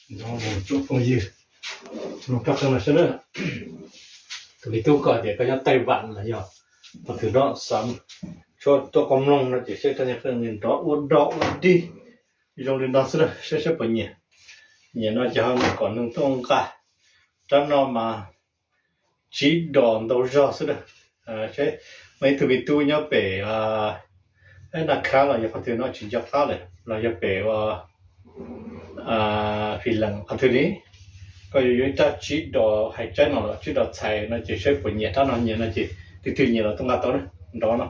Nyob zoo tsoom phooj ywg mloog rab qeej no seb na. Tus me tub koj tias koj nyob Taiwan los yog qhov twg no xav tshuab tuaj koj mloog no ces seb rab qeej nws nrov ua dog ua dig zoo li no xwb na, seb seb puas nyiam. Nyiam no ces ho kom nws tuaj nqa rab no mas tsib dos ntau zog xwb na. Seb muaj ib tug me tub nyob pem Naj Khab los yog qhov twg no tsis nco qab lawm los yog pem ua Fis Lees qhov twg li, koj yuav yuav ib rab tsib dos hais tsaib no los tsib dos txhais no ces seb puas nyiam, rab no nyiam no ces tus twg nyiam los tuaj nqa tau na, nrov no.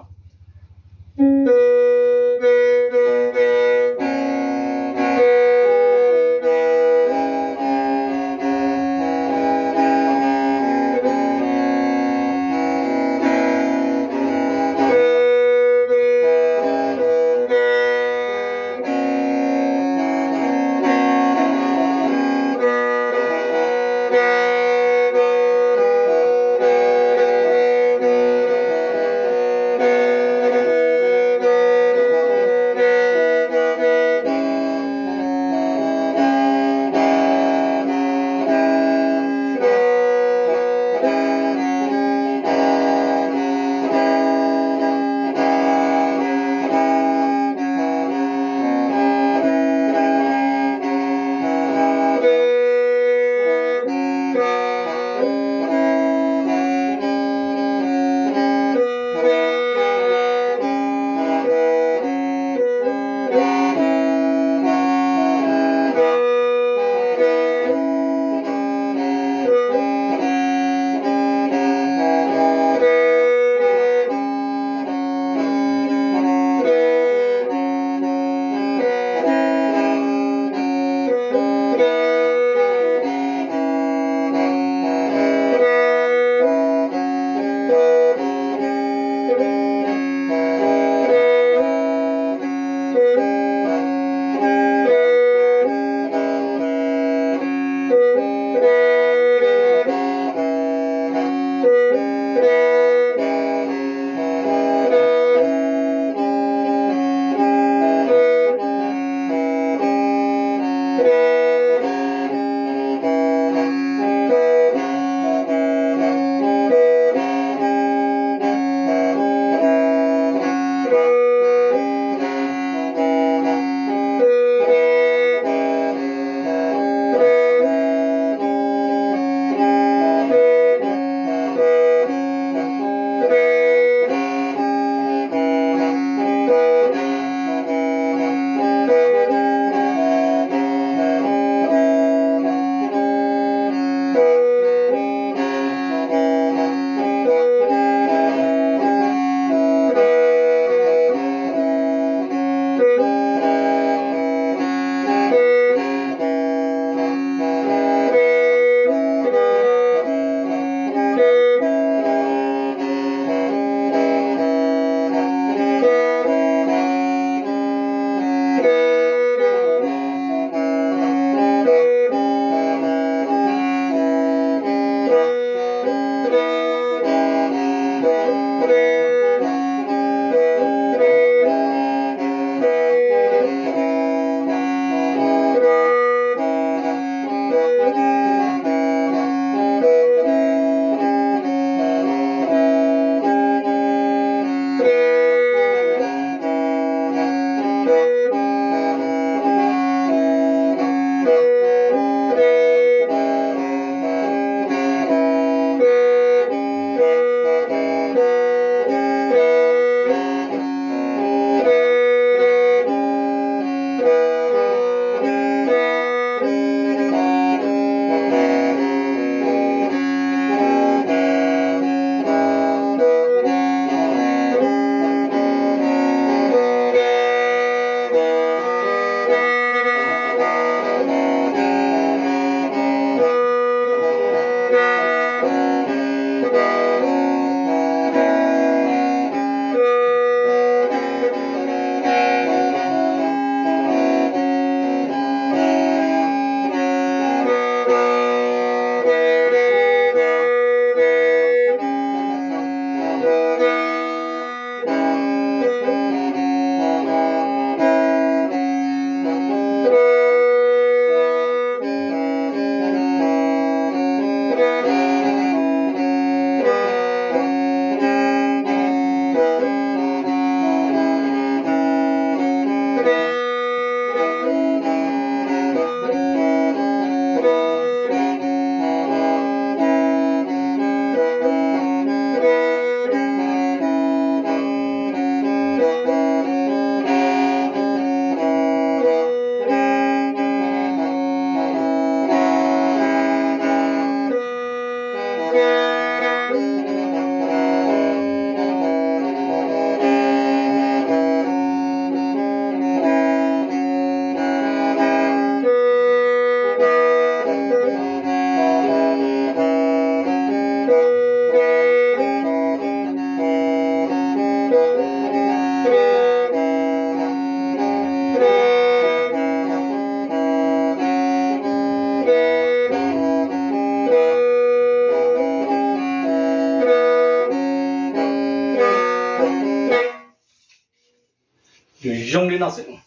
zoo li no xwb.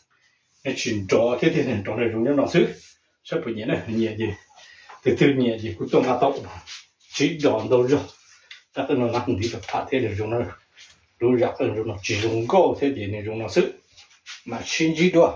Nws tsis nrov thiab tiag, nws nrov nws zoo nyob no xwb. Saib puas nyiam na, nyiam ces, tus twg nyiam ces kuv tuaj nqa tau. Tsis do ntau zog, tab qwb no nqa ntiv rau tham thiab nws zoo no. Lub zam qwb zoo no, tsis zoo nkauj thiab ces nws zoo no xwb. Mam sib ntsib dua.